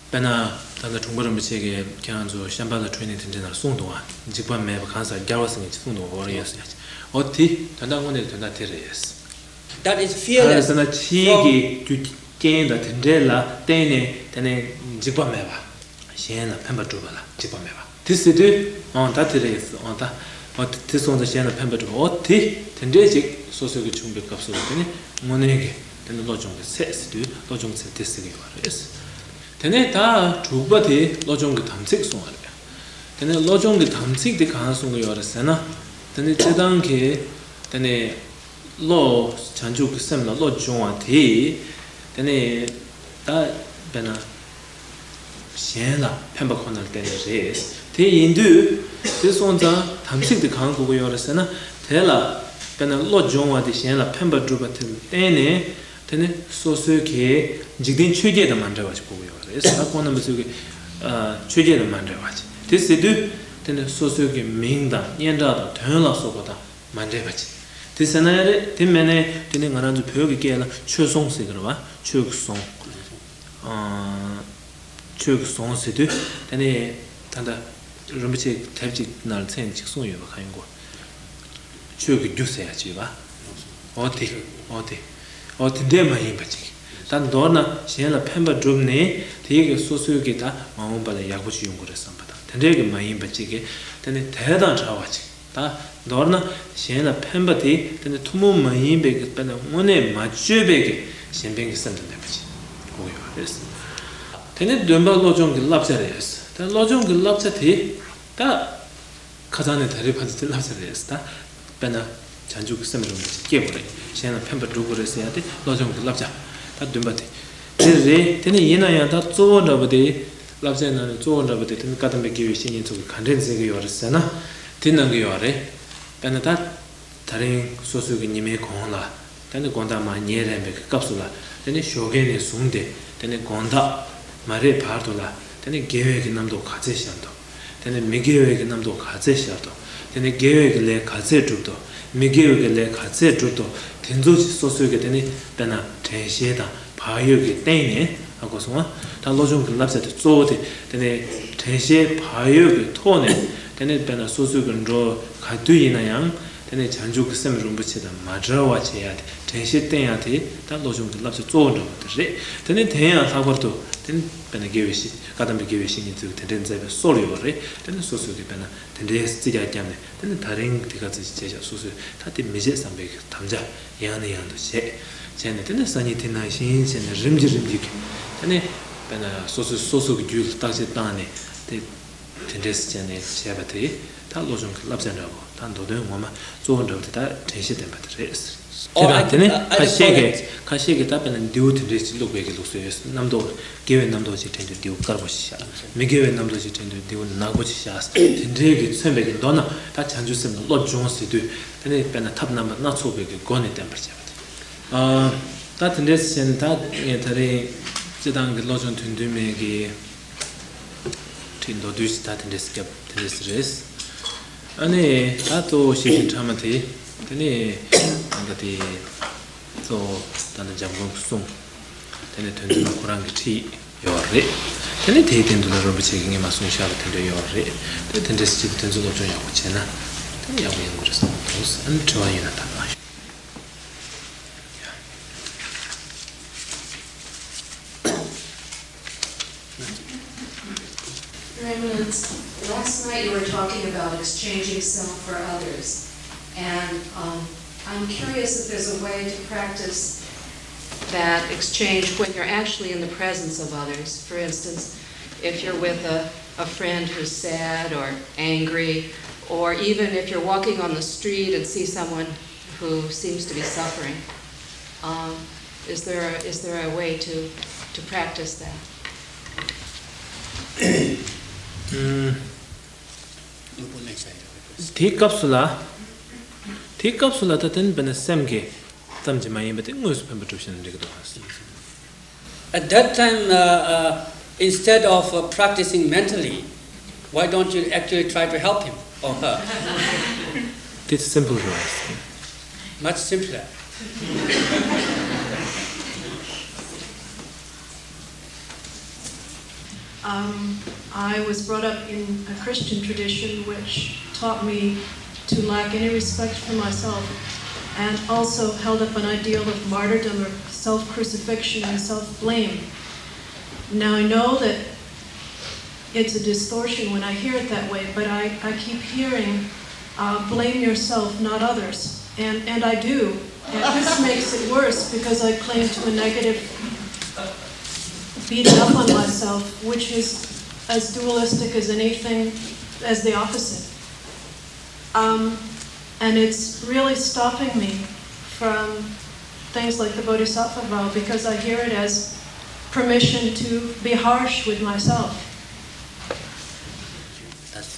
དཔེར་ན་ད་ལྟ་དྲུང་པ་རིན་པོ་ཆེ་གིས་ཁྱེད་རང་ཚོ་ཤམྦྷ་ལ་འཕྲོས་ནས་དེ་འདྲས་ནང་གསུངས་འདུག་བ། འཇིགས་པ་མེད་པ་གང་ཟག་རྒྱལ་བ་ཟེར་མཁན་ཅིག་གསུངས་འདུག་འོ་རེད་ཡོད་ཟེར་ཡ་ཅིག་འོ་དེ་དོན་དག་དངོས་གནས་དོན་དག་དེ་རེད། That is ག་རེ་fearless ཟེར་ན་ཕྱིའི་གི་རྒྱུ་རྐྱེན་དང་དེ་འདྲས་ལ་བརྟེན་ནས་དེ་ནས་འཇིགས་པ་མེད་པ། གཞན་ལ་ཕན་པ་སྒྲུབ་པ་ལ་འཇིགས་པ་མེད་པ། དེ་ཟེར་དུས་འོ་ད་དེ་རེད། འོ་ད་འོ་དེ་སོང་ཙང་གཞན་ལ་ཕན་པ་སྒྲུབ་པ། འོ་དེ་དེ་འདྲས་ཅིག་སོ་སོའི་གི་བྱུང་བའི་སྐབས་སུ་དེ་ནི་དངོས་གནས་ཀྱི་དེ་ནི་བློ་སྦྱོང་གི་ཚད་ཟེར་དུས་བློ་སྦྱོང་ཚད་དེ་ཟེར་གི་ཡོད་རེད། དེ་ནས་ད་དྲུག་པ་དེ་བློ་སྦྱོང་གི་དམ་ཚིག་གསུངས་པ་རེད། དེ་ནས་བློ་སྦྱོང་གི་དམ་ཚིག་དེ་གང་གསུང་གི་ཡོད་རེད་ཟེར་ན། དེ་ནས་སྤྱིར་བཏང་གི་དེ་ནས་བློ་བྱང་ཆུབ་ཀྱི་སེམས་ལ་བློ་སྦྱོང་བ་དེ། དེ་ནས་ད་དཔེར་ན་གཞན་ལ་ཕན་པ་ཁོ་ནར་བརྟེན་ནས་རེད། དེ་ཡིན་དུས་དེ་སོང་ཙང་དམ་ཚིག་དེ་གང་དགོས་ཀྱི་ཡོད་རེད་ཟེར་ན། དེ་ལ་དཔེར་ན་བློ་སྦྱོང་བ་དེ་གཞན་ལ་ཕན་པ་སྒྲུབ་པ་དེ་ལ་བརྟེན་ནས། དེ་ནི་སོ་སོའི་གི་འཇིག་རྟེན་ཆོས་བརྒྱད་དང་མ་འབྲེལ་བ་ཞིག་དགོས་ཀྱི་ཡོད་རེད། ད་ཁོང་རྣམ་པ་ཚོའི་གི་ཨ་ཆོས་བརྒྱད་དང་མ་འབྲེལ་བ་ཞིག་དེ་ཟེར་དུས་དེ་ནི་སོ་སོའི་གི་མིང་དང་སྙན་གྲགས་དང་དོན་ལ་སོགས་པ་དང་མ་འབྲེལ་བ་ཞིག་དེ་ཟེར་ན་ཡང་རེད། དེ་མིན་ནའི་དེ་ནི་ང་རང་ཚོ་བོད་ཀྱི་སྐད་ལ་ཆོས་ཟོང་ཟེར་གི་རེད་བ། ཆོས་ཀྱི་ཟོང་། ཨ་ཆོས་ཀྱི་ཟོང་ཟེར་དུས་དེ་ནི་ད་ལྟ་རིན་པོ་ཆེ་དེབ་ཅིག་ནང་ལ་མཚན་ཅིག་གསུངས་ཡོད་པ་གང་ཡིན་གོ། ཆོས་ཀྱི་རྒྱུ་ཟེར་ཡ་ཅིག་ཡོད་པ། འོ་དེ། འོ་དེ། འོ་དེ་འདྲས་མ་ཡིན་པ་ཅིག་ད་མདོར་ན་གཞན་ལ་ཕན་པ་བསྒྲུབས་ནས་དེའི་གི་སོ་སོའི་གི་ད་མ་འོངས་པ་ལ་ཡག་པོ་ཅིག་ཡོང་གི་རེད་བསམ་པ་དང་དེ་འདྲས་གི་མ་ཡིན་པ་ཅིག་གི་དེ་ནི་དེ་དང་བྲལ་བ་ཅིག་ད་མདོར་ན་གཞན་ལ་ཕན་པ་དེ་དེ་ནི་ཐུན་མོང་མ་ཡིན་པའི་གི་དཔེར་ན་དངོས་གནས་མ་བཅོས་པའི་གི་གཞན་ཕན་གི་སེམས་དང་ལྡན་པ་ཅིག་དགོས་ཀྱི་ཡོད་རེད། དེ་ནི་བདུན་པ་བློ་སྦྱོང་གི་བསླབ་བྱ་རེད། ད་བློ་སྦྱོང་གི་བསླབ་བྱ་དེ་ད། ཁ་སང་ནས་ད་རེས་བར་དུ་དེ་བསླབ་བྱ་རེད་ད། དཔེར་ན། བྱང་ཆུབ་ཀྱི་སེམས་རིན་པོ་ཆེ་སྐྱེ་དགོས་རེད། གཞན་ལ་ཕན་པ་སྒྲུབ་དགོས་རེད་ཟེར་ཡ་དེ་བློ་སྦྱོང་གི་བསླབ་བྱ། ད་བདུན་པ་དེ། དེ་རེད། དེ་ནས་ཡིན་ན་ཡང་ད་གཙོ་བོ་འདྲ་པོ་དེ། བསླབ་བྱའི་ནང་ནས་གཙོ་བོ་འདྲ་པོ་དེ་དེ་ནི་བཀའ་གདམས་པའི་དགེ་བའི་བཤེས་གཉེན་ཚོ་གིས་ག་འདྲས་མཛད་ཀྱི་ཡོད་རེད་ཟེར་ན། དེ་གནང་གི་ཡོད་རེད། དཔེར་ན་ད། ད་རིང་སོ་སོའི་གི་ཉི་མའི་གུང་ལ། དེ་ནི་དགོང་དག་མར་ཉལ་རན་པའི་གི་སྐབས་སུ་ལ། དེ་ནི་ཞོགས་ཀས་ནས་བཟུང་སྟེ་དེ་ནི་དགོང་དག་མ་རེད་བར་དུ་ལ། དེ་ནི་དགེ་བའི་གི་རྣམ་རྟོག་ག་ཚད་ཤར་འདུག་དེ་ནི་མི་དགེ་བའི་གི་རྣམ་རྟོག་ག་ཚད་ཤར་འདུག་དེ་ནི་དགེ་བའི་གི་ལས་ག་ཚད་བསྒྲུབས་འདུག་མི་དགེ་བའི་གི་ལས་ག་ཚད་བསྒྲུབས་འདུག་དེ་ཚོ་ཅིག་སོ་སོའི་གི་དེ་ནི་དཔེར་ན་དྲན་ཤེས་དང་བག་ཡོད་ཀྱི་སྟེང་ནས། ཧ་གོ་སོང་ང་། ད་བློ་སྦྱོང་གི་བསླབ་བྱ་དེ་གཙོ་བོ་དེ་དེ་ནི་དྲན་ཤེས་བག་ཡོད་ཀྱི་ཐོག་ནས། དེ་ནི་དཔེར་ན་སོ་སོའི་གི་འགྲོ་ག་དུས་ཡིན་ན་ཡང་། དེ་ནས་བྱང་ཆུབ་ཀྱི་སེམས་རིན་པོ་ཆེ་དང་མ་བྲལ་བ་བྱེད་ཡ་དེ། དྲན་ཤེས་བསྟེན་ཡ་དེ་ད་བློ་སྦྱོང་གི་བསླབ་བྱ་གཙོ་བོ་འདྲ་བོ་དེ་རེད། དེ་ནས་དེ་ཡང་ལྷག་པར་དུ་དེ་ནི་དཔེར་ན་དགེ་བའི་བཤེས། བཀའ་གདམས་པའི་དགེ་བའི་བཤེས་གཉེན་ཚོས་དེ་འདྲའི་མཛད་པའི་སྲོལ་ཡོད་རེད། དེ་ནི་སོ་སོའི་གི་དཔེར་ན་དེ་འདྲའི་རྩིས་རྒྱག་བརྒྱབ་ནས། དེ་ནི་ད་རིང་དེ་ག་ཚོད་ཅིག་བྱས་ཤག་སོ་སོས་ད་དེ་མི་བྱེད་བསམ་པའི་གི་དམ་བཅའ་ཡང་ནས་ཡང་དུ་བྱས། བྱས་ནས་དེ་ནི་སང་ཉིན་དེ་ནང་བཞིན་བྱས་ནས་རིམ་གྱིས་རིམ་གྱིས་ཀྱི་དེ་ནི་དཔེར་ན་སོ་སོས་སོ་སོ་གི་རྒྱུད་ལ་བརྟག་དཔྱད་བཏང་ནས་དེ། དེ་འདྲས་བྱས་ནས་བྱས་པ་དེ་ད་བློ་སྦྱོང་གི་བསླབ་བྱ་འདྲ་བོ། ད་མདོ་དོན་ངོ་མ་གཙོ་བོ་འདྲ་བོ་དེ་ད་དྲན་ཤེས་བསྟེན་པ་དེ་རེད། དེ་དང་དེ་ནས་ཁ་ཤས་ཀྱིས་ཁ་ཤས་ཀྱིས་ད་དཔེར་ན་མདེའུ་དེ་འདྲས་ཅིག་བླུགས་པའི་གི་ལུགས་སྲོལ་ཡོད། རྣམ་རྟོག་དགེ་བའི་རྣམ་རྟོག་ཅིག་དྲན་དུས་མདེའུ་དཀར་པོ་ཞིག་བཞག་མི་དགེ་བའི་རྣམ་རྟོག་ཅིག་དྲན་དུས་མདེའུ་ནག་པོ་ཅིག་བཞག་དེ་འདྲས་ཀྱིས་མཚོན་པའི་གི་མདོར་ན་ད་བྱང་ཆུབ་སེམས་ལ་བློ་སྦྱོང་ཟེར་དུས་དེ་ནས་དཔེར་ན་ཐབས་རྣམ་པ་སྣ་ཚོགས་པའི་གི་སྒོ་ནས་བསྟེན་པར་བྱ་བ་དེ། ཨ། ད་དེ་འདྲས་བྱས་ནས་ད་ངས་ད་རིང་སྤྱིར་བཏང་གི་བློ་སྦྱོང་དོན་བདུན་མའི་གི་ཁྲིད་མདོར་བསྡུས་ཤིག་ད་དེ་འདྲས་བརྒྱབ། དེ་འདྲས་རེད། ཨ་ནི་ད་གཙོ་བོ་ཞེས་བཞིན་ཕྲ་མ་དེ། དེ་ནས་ད་ལྟ་དེ་གཙོ་བོ་ད་ལྟ་འཇམ་མགོན་གསུང་། དེ་ནས་དོན་བདུན་མ་ཁོ་རང་གི་ཁྲིད་ཡོད་རེད། དེ་ནས་དེའི་སྟེང་དུ་ལ་རིན་པོ་ཆེ་གིས་སྔས་མ་གསུངས་བཞག་པ་དེ་འདྲ་ཡོད་རེད། དེ་དེ་འདྲས་ཅིག་དོན་ཚན་སློབ་སྦྱོང་ཡག་པོ་བྱས་ན་དེ་ནས་ཡག་པོ་ཡོང་གི་རེད་བསམ་གྱི་འདུག་ཨ་ནི་དྲི་བ་ཡོད་ན་ད་གནང་ཤོག talking about exchanging self for others. And um, I'm curious if there's a way to practice that exchange when you're actually in the presence of others. For instance, if you're with a, a friend who's sad or angry, or even if you're walking on the street and see someone who seems to be suffering, um, is there a, is there a way to, to practice that? དེའི་སྐབས་སུ་ལ། དེའི་སྐབས་སུ་ལ་ད་དེ་ནི་དཔེར་ན་སེམས་ཀྱི་ཙམ་གྱིས་མ་ཡིན་པ་དེ་དངོས་སུ་འཕེན་པ་སྒྲུབ་ཤེས་ན་འགྲིག་གི་འདུག་ཨ། At that time, uh, uh, instead of uh, practicing mentally, why don't you actually try to help him or her? དེ་སིམ་པལ་རེད་བ། Much simpler. Um, I was brought up in a Christian tradition which taught me to lack any respect for myself and also held up an ideal of martyrdom or self crucifixion and self blame. Now I know that it's a distortion when I hear it that way, but I, I keep hearing, uh, blame yourself, not others. And, and I do. And this makes it worse because I cling to a negative beating up on myself, which is as dualistic as anything, as the opposite. Um, and it's really stopping me from things like the Bodhisattva vow because I hear it as permission to be harsh with myself.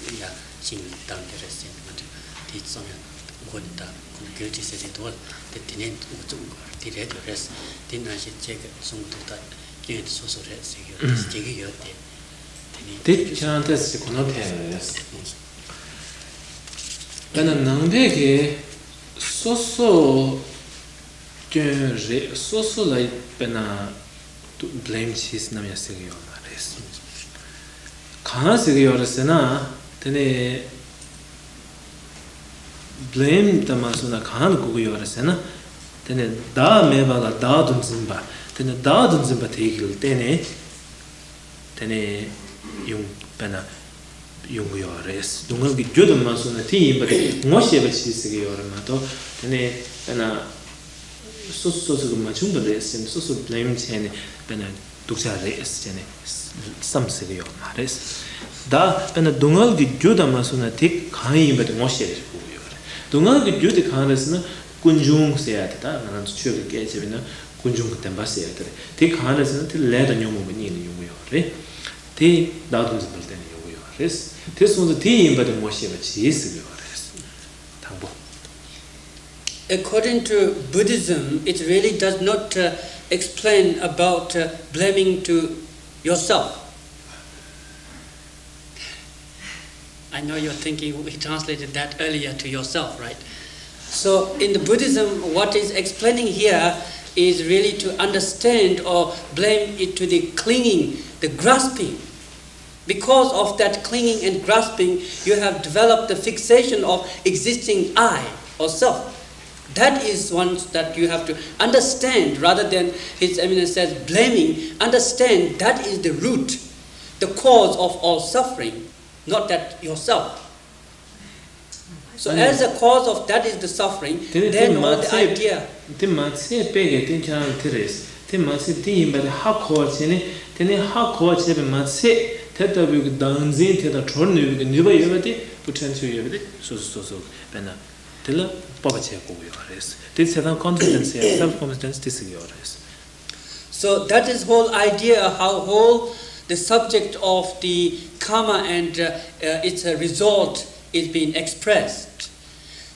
ད་ཡ་ཅིང་དང་དེ་རེད་ཟེར་མ་འདྲ་དེ་ཙམ་ཡང་མགོ་ནས་ད་ཁོང་གྱོད་ཅིག་ཟེར་དེ་དོ་དེ་དེ་ནས་འགོ་བཙུགས་དགོས་དེ་རེད་དོ་རེད། དེ་ནང་བཞིན་ཅེས་ཀྱི་གསུང་གི་འདུག་ད་སྐྱོན་དེ་སོ་སོ་རེད་ཟེར་གྱི་ཡོད་དེ་ཟེར་གྱི་ཡོད་དེ། དེ་ནས་དེ་ཁྱེད་རང་ཏོག་ཙམ་གོ་ནོར་ཐེབས་ཡོད་རེད། དཔེར་ན་ནང་པའི་གི་སོ་སོ་སྐྱོན་རེད། སོ་སོ་ལ་དཔེར་ན་དུ་blame་བྱེད་ནམ་ཡང་ཟེར་གི་ཡོད་མ་རེད། གང་ཟེར་གི་ཡོད་རེད་ཟེར་ན། དེ་ནས་blame་དང་མ་སོང་ན་གང་ལ་གོ་གི་ཡོད་རེད་ཟེར་ན། དེ་ནས་བདག་མེད་པ་ལ་བདག་ཏུ་འཛིན་པ། དེ་ནས་བདག་ཏུ་འཛིན་པ་དེ་གི་ལ་བརྟེན་ནས་དེ་ནས་ཡོང་དཔེར་ན་ཡོང་གི་ཡོད་རེད། སྡུག་བསྔལ་གྱི་རྒྱུ་དང་མ་སོང་ན་དེ་ཡིན་པ་དེ་ངོ་ཤེས་པ་བྱེད་ཟེར་གི་ཡོད་རེད་མ་གཏོགས། དེ་ནས་དཔེར་ན་སོ་སོ་སོ་སོ་གི་མ་བྱུང་བ་རེད་ཟེར་ནས་སོ་སོ་blame་བྱས་ནས་དཔེར་ན་སྡུག་ཅག་རེད་ཟེར་ནས་བསམ་ཟེར་གི་ཡོད་མ་རེད། ད་དཔེར་ན་སྡུག་བསྔལ་གྱི་རྒྱུ་དང་མ་སོང་ན་དེ་གང་ཡིན་པ་དེ་ངོ་ཤེས་པ་ཞིག་དགོས་ཀྱི་ཡོད་རེད། སྡུག་བསྔལ་གྱི་རྒྱུ་དེ་གང་རེད་ཟེར་ན་ཀུན་འབྱུང་ཟེར་ཡ་དེ། ད་ང་རང་ཚོ་ཆོས་ཀྱི་སྐད་ཆ་བྱས་པ་ཡིན་ན་ཀུན་འབྱུང་གི་བདེན་པ་ཟེར་ཡ་དེ་རེད། དེ་གང་རེད་ཟེར་ན་དེ་ལས་དང་ཉོན་མོངས་པ་གཉིས་ནས་ཡོང་གི་ཡོད་རེད། དེ་བདག་ཏུ་འཛིན་པ་ལ་བརྟེན་ནས་ཡོང་གི་ཡོད་རེད། དེ་སོང་ཙང་དེ་ཡིན་པ་དེ་ངོ་ཤེས་པ་བྱེད་ཟེར་གི་ཡོད་རེད། དང་པོ། According to Buddhism, it really does not uh, explain about uh, blaming to yourself. I know you're thinking we translated that earlier to yourself, right? So, in the Buddhism, what is explaining here is really to understand or blame it to the clinging, the grasping. Because of that clinging and grasping, you have developed the fixation of existing I or self. That is one that you have to understand rather than His Eminence says blaming. Understand that is the root, the cause of all suffering, not that yourself. So as the cause of that is the suffering, then all the idea. དེ་མ་ཚད་དཔེ་གལ་ཏེ་ཁྱེད་རང་དེ་རེད། དེ་མ་ཚད་དེ་ཡིན་པ་དེ་ཧ་གོ་བ་བྱས་ནས། དེ་ནས་ཧ་གོ་བ་བྱས་པས་མ་ཚད་དེ་ལྟ་བུའི་གི་བདག་འཛིན་དེ་དང་གྲོལ་ནུས་པའི་གི་ནུས་པ་ཡོད་པ་དེ། བུ་ཕྲན་ཚོད་ཡོད་པ་དེ་སོ་སོ་སོ་སོ་དཔེར་ན་དེ་ལ་སྤོབས་པ་བྱེད་དགོས་ཀྱི་ཡོད་རེད། དེ་ཚེ་དང་confidence་ཡ་self confidence་དེ་ཟེར་གྱི་ཡོད་རེད། So that is whole idea how whole the subject of the karma and uh, uh, its uh, result is being expressed.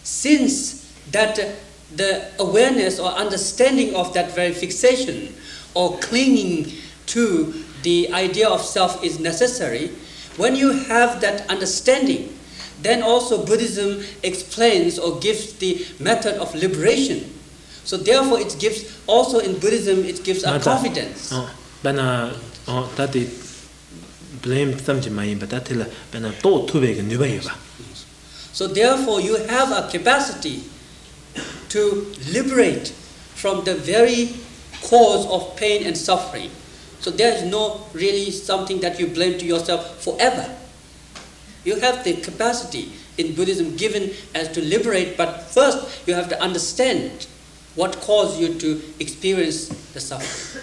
Since that uh, the awareness or understanding of that very fixation or clinging to the idea of self is necessary, when you have that understanding, then also Buddhism explains or gives the method of liberation. So therefore it gives, also in Buddhism, it gives a confidence. དཔེར་ན་ད་དེ་blame་ཙམ་གྱིས་མ་ཡིན་པ། ད་དེ་ལ་དཔེར་ན་རྟོགས་ཐུབ་པའི་གི་ནུས་པ་ཡོད་པ། So therefore you have a capacity to liberate from the very cause of pain and suffering. So there is no really something that you blame to yourself forever. You have the capacity in Buddhism given as to liberate, but first you have to understand what caused you to experience the suffering.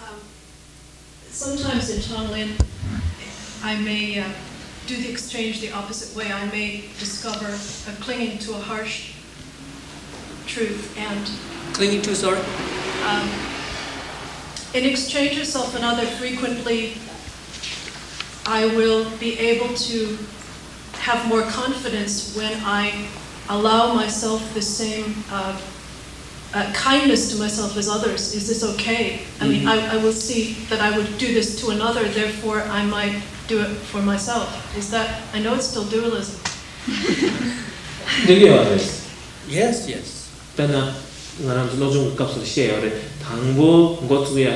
Um, sometimes in Tonglen, I may uh, do the exchange the opposite way. I may discover a clinging to a harsh truth and Clinging to, sorry? um, in exchanges of another frequently, I will be able to have more confidence when I allow myself the same uh, uh, kindness to myself as others. Is this okay? I mean, I, I will see that I would do this to another, therefore I might do it for myself. Is that, I know it's still dualism. འགྲིག་ཡོད་རེད། Yes, yes. དཔེར་ན། ང་རང་ཚོ་སློབ་སྦྱོང་གི་སྐབས་སུ་བཤད་ཡོད་རེད། དང་པོ་འགོ་བཙུགས་ཡ་དེ།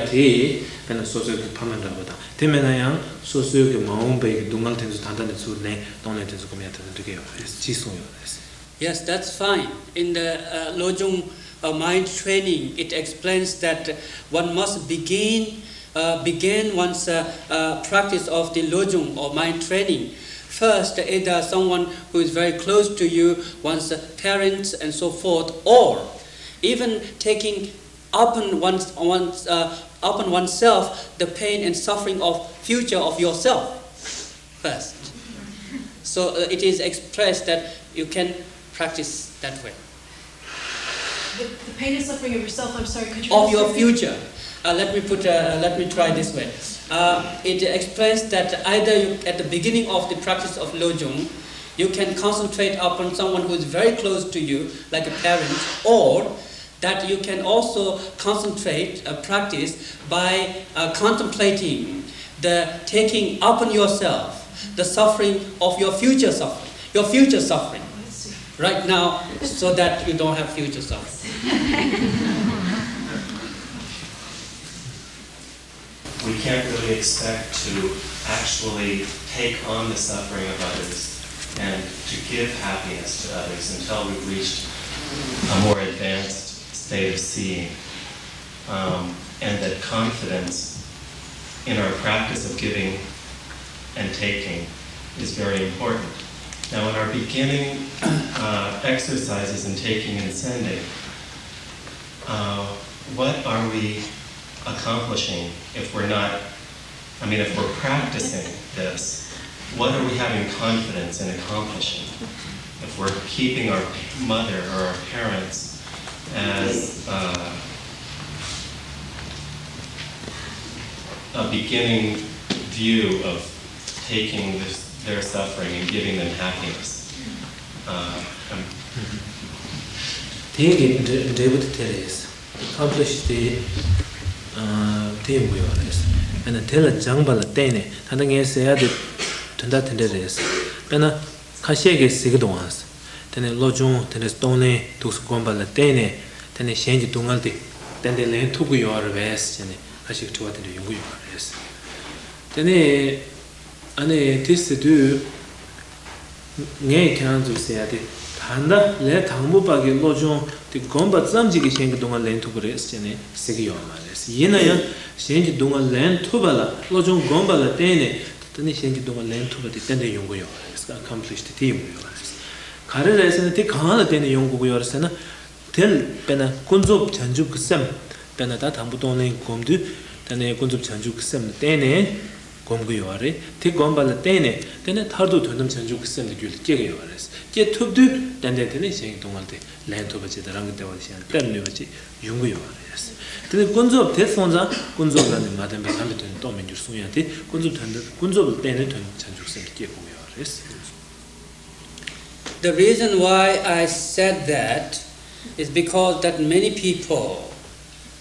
དཔེར་ན་སོ་སོའི་གི་ཕ་མ་འདྲ་པོ་དང་། དེ་མེད་ན་ཡང་སོ་སོའི་གི་མ་འོངས་པའི་གི་སྡུག་བསྔལ་དེ་ཚོ་ད་ལྟ་ནས་ཚུར་ལན་གཏོང་ལན་དེ་ཚོ་སྒོམ་ཡ་དེ་ཚོ་འགྲིག་གི་ཡོད་རེད་ཅེས་གསུངས་ཡོད་རེད། Yes, that's fine. In the uh, Lojong uh, mind training, it explains that one must begin uh, begin one's uh, uh, practice of the Lojong or mind training. First, either someone who is very close to you, one's parents and so forth, or even taking upon one's, one's uh, upon oneself the pain and suffering of future of yourself first. So uh, it is expressed that you can practice that way. The, the pain and suffering of yourself, I'm sorry, could you Of your repeat? Future. Uh, let me put. Uh, let me try this way. Uh, it explains that either you, at the beginning of the practice of Lojong, you can concentrate upon someone who is very close to you, like a parent, or that you can also concentrate, uh, practice by uh, contemplating the taking upon yourself the suffering of your future suffering, your future suffering right now, so that you don't have future suffering. We can't really expect to actually take on the suffering of others and to give happiness to others until we've reached a more advanced state of seeing. Um, and that confidence in our practice of giving and taking is very important. Now, in our beginning uh, exercises in taking and sending, uh, what are we accomplishing if we're not, I mean, if we're practicing this, what are we having confidence in accomplishing? If we're keeping our mother or our parents as uh, a beginning view of taking this, their suffering and giving them happiness. Uh, I'm དེ་གི་འབྲས་འབྲས་བུ་དེ་དེ་རེད། ཨེ་ཀམ་པི་ལི་ཤི་དེ་ཨ་དེ་ཡོང་གི་ཡོད་རེད། ཨ་ནི་དེ་ལ་སྦྱངས་པ་ལ་བརྟེན་ནས། ད་ལྟ་ངས་ཟེར་ཡ་དེ་དོན་དག་དེ་འདྲ་རེད། དཔེར་ན་ཁ་ཤས་ཀྱིས་ཟེར་གྱི་འདུག་ཨང་། དེ་ནས་བློ་སྦྱོང་དེ་འདྲ་གཏོང་ལེན་ཐུགས་སུ་བསྒོམས་པ་ལ་བརྟེན་ནས། དེ་ནས་གཞན་གྱི་སྡུག་བསྔལ་དེ་ཏན་ཏན་ལེན་ཐུབ་ཀྱི་ཡོད་རེད་པས་ཟེར་ནས་ཁ་ཤས་ཀྱི་དྲི་བ་དེ་འདྲ་ཡོང་གི་ཡོད་རེད། དེ་ནས་ཨ་ནི་དེ་ཟེར་དུས། ངས་ཁྱེད་རང་ཚོར་ཟེར་ཡ་དེ། ད་ལྟ་ལས་དང་པོ་པ་གི་བློ་སྦྱོང་དེ་བསྒོམས་པ་ཙམ་གྱིས་ཀྱི་གཞན་གྱི་སྡུག་བསྔལ་ལེན་ཐུབ་ཀྱི་རེད་ཟེར་ནས་ཟེར་གྱི་ཡོད་མ་རེད། ཡིན་ན་ཡང་གཞན་གྱི་སྡུག་བསྔལ་ལེན་ཐུབ་པ་ལ་བློ་སྦྱོང་བསྒོམས་པ་ལ་བརྟེན་ནས། ད་ནི་གཞན་གྱི་སྡུག་བསྔལ་ལེན་ཐུབ་པ་དེ་ཏན་ཏན་ཡོང་གི་ཡོད་རེད། ཨེ་ཀམ་པི་ལི་ཤི་དེ་དེ་ཡོང་གི་ཡོད་རེད། ག་རེ་རེད་ཟེར་ན། དེ་གང་ལ་བརྟེན་ནས་ཡོང་དགོས་ཀྱི་ཡོད་རེད་ཟེར་ན། དེ་དཔེར་ན་ཀུན་རྫོབ་བྱང་ཆུབ་ཀྱི་སེམས། དཔེར་ན་ད་དང་པོ་གཏོང་ལེན་སྒོམ་དུས། དེ་ནས་ཀུན་རྫོབ་བྱང་ཆུབ་ཀྱི་སེམས་ལ་བརྟེན་ནས་སྒོམ་གྱི་ཡོད་རེད། དེ་སྒོམ་པ་ལ་བརྟེན་ནས་དེ་ནས་མཐར་ཐུག་དོན་དམ་བྱང་ཆུབ་ཀྱི་སེམས་དེ་རྒྱུད་ལ་སྐྱེ་གི་ཡོད་རེད། སྐྱེ་ཐུབ་དུས་ཏན་ཏན་དེ་ནས་གཞན་གྱི་སྡུག་བསྔལ་དེ་ལེན་ཐུབ་པ་ཅིག་དང་། རང་གི་བདེ་བ་གཞན་ལ་སྟེར་ནུས་པ་ཅིག་ཡོང་གི་ཡོད་རེད། དེ་ནས་ཀུན་རྫོབ་དེ་སོང་ཙང་། ཀུན་རྫོབ་ལ་ནི་མ་བརྟེན་པའི་ལམ་གྱི་དོན་ནི་རྟོགས་མི་འགྱུར་གསུང་ཡ་དེ། ཀུན་རྫོབ་དོན་དམ། ཀུན་རྫོབ་ལ་བརྟེན་ནས་དོན་དམ་བྱང་ཆུབ་སེམས་དེ་སྐྱེ་དགོས་ཀྱི་ཡོད་རེད། The reason why I said that is because that many people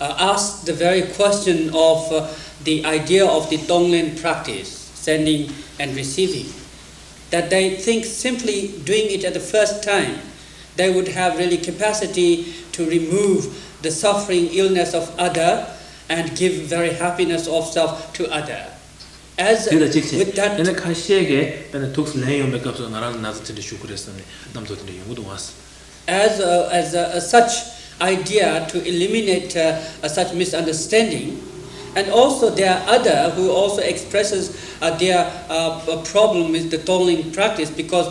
uh, ask the very question of uh, the idea of the Tonglen practice, sending and receiving, that they think simply doing it at the first time, they would have really capacity to remove the suffering, illness of other and give very happiness of self to other. As དེ་ལ་གཅིག་བྱས། with དེ་ནས་that, ཁ་ཤས་ཀྱིས་དཔེར་ན་ཐུགས་སུ་ལེན་ཡོང་བའི་སྐབས་སུ་ང་རང་ལ་ན་ཚ་དེ་འདྲ་ཞུགས་ཀྱི་རེད་བསམ་ནས་རྣམ་རྟོག་དེ་འདྲ་ཡོང་གི་འདུག་ཨང་། as a, as a, a such idea to eliminate uh, a such misunderstanding, And also there are other who also expresses uh, their uh, p- problem with the Tonglen practice, because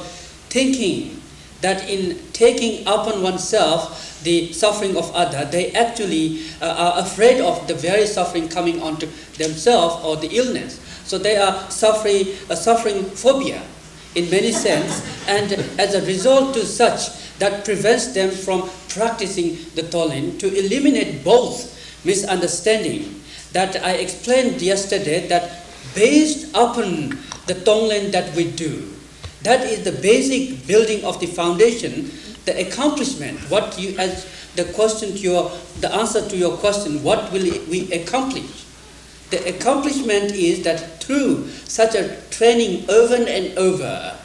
thinking that in taking upon oneself the suffering of other, they actually uh, are afraid of the very suffering coming onto themselves or the illness. So they are suffering, uh, suffering phobia in many sense, and as a result to such that prevents them from practicing the Tonglen. To eliminate both misunderstanding that I explained yesterday, that based upon the Tonglen that we do, that is the basic building of the foundation, the accomplishment, what you, as the question to your, the answer to your question, what will we accomplish? The accomplishment is that through such a training over and over,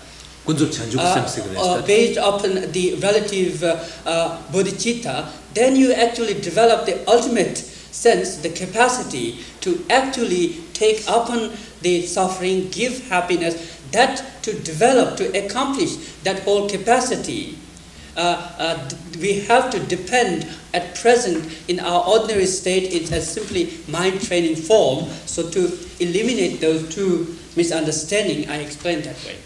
ཀུན་རྫོབ་བྱང་ཆུབ་ཀྱི་སེམས་ཟེར་གི་རེད། Uh, based upon the relative uh, uh, bodhicitta, then you actually develop the ultimate sense, the capacity to actually take upon the suffering, give happiness, that to develop, to accomplish that whole capacity, uh, uh, we have to depend at present in our ordinary state is a simply mind training form. So to eliminate those two misunderstanding, I explained that way.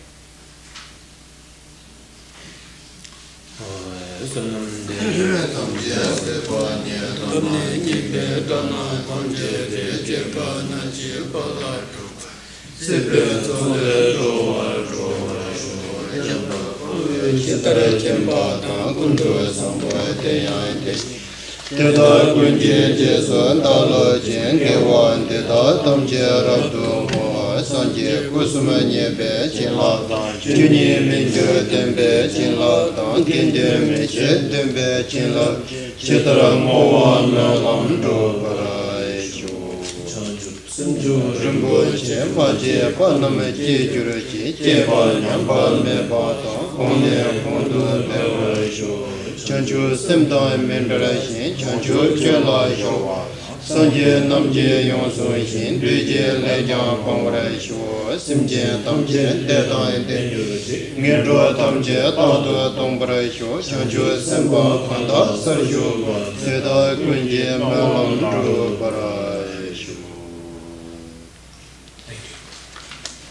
བསོད་ནམས་འདི་ཡིས་ཐམས་ཅད་གཟིགས་པ་ཉིད། ཐོབ་ནས་ཉེས་པའི་དགྲ་རྣམས་ཐམས་ཅད་ཀྱི། སྐྱེ་རྒ་ན་འཆིའི་རྦ་རླབས་འཁྲུགས་པ། སྲིད་པའི་མཚོ་ལས་སྒྲོལ་བར་འགྲོ་བར་ཤོག །སྐྱེ་འགྲོ་ཀུན་ལས་ཇི་ལྟར་མཁྱེན་པ་དང་། ཀུན་ཏུ་བཟང་པོ་དེ་ཡང་དེ་བཞིན། དེ་དག་ཀུན་གྱི་རྗེས་སུ་བདག་སློབ་ཅིང་། དགེ་བ་འདི་དག་ཐམས་ཅད་རབ་ཏུ་བསྔོ། སངས་རྒྱས་སྐུ་གསུམ་བརྙེས་པའི་བྱིན་རླབས་དང་། ཆོས་ཉིད་མི་འགྱུར་བདེན་པའི་བྱིན་རླབས་དང་། དགེ་འདུན་མི་ཕྱེད་བདེན་པའི་བྱིན་རླབས། ཇི་ལྟར་བསྔོ་བ་སྨོན་ལམ་འགྲུབ་པར་ཤོག །བྱང་ཆུབ་སེམས་མཆོག་རིན་པོ་ཆེ། མ་སྐྱེས་པ་རྣམས་སྐྱེ་གྱུར་ཅིག །སྐྱེས་པ་ཉམས་པ་མེད་པ་དང་། གོང་ནས་གོང་དུ་འཕེལ་བར་ཤོག །བྱང་ཆུབ་སེམས་དང་མི་འབྲལ་ཞིང་། བྱང་ཆུབ་སྤྱོད་ལ་གཤེགས་པ། སངས་རྒྱས་རྣམས་ཀྱིས་ཡོངས་བཟུང་ཞིང་། བདུད་ཀྱི་ལས་ཀྱང་སྤང་བར་ཤོག །སེམས་ཅན་ཐམས་ཅད་བདེ་དང་ལྡན་གྱུར་ཅིག །ངན་འགྲོ་ཐམས་ཅད་རྟག་ཏུ་སྟོངས་པར་ཤོག །བྱང་ཆུབ་སེམས་དཔའ་གང་དག་སར་བཞུགས་པ། དེ་དག་ཀུན་གྱི་སྨོན་ལམ་འགྲུབ་པར་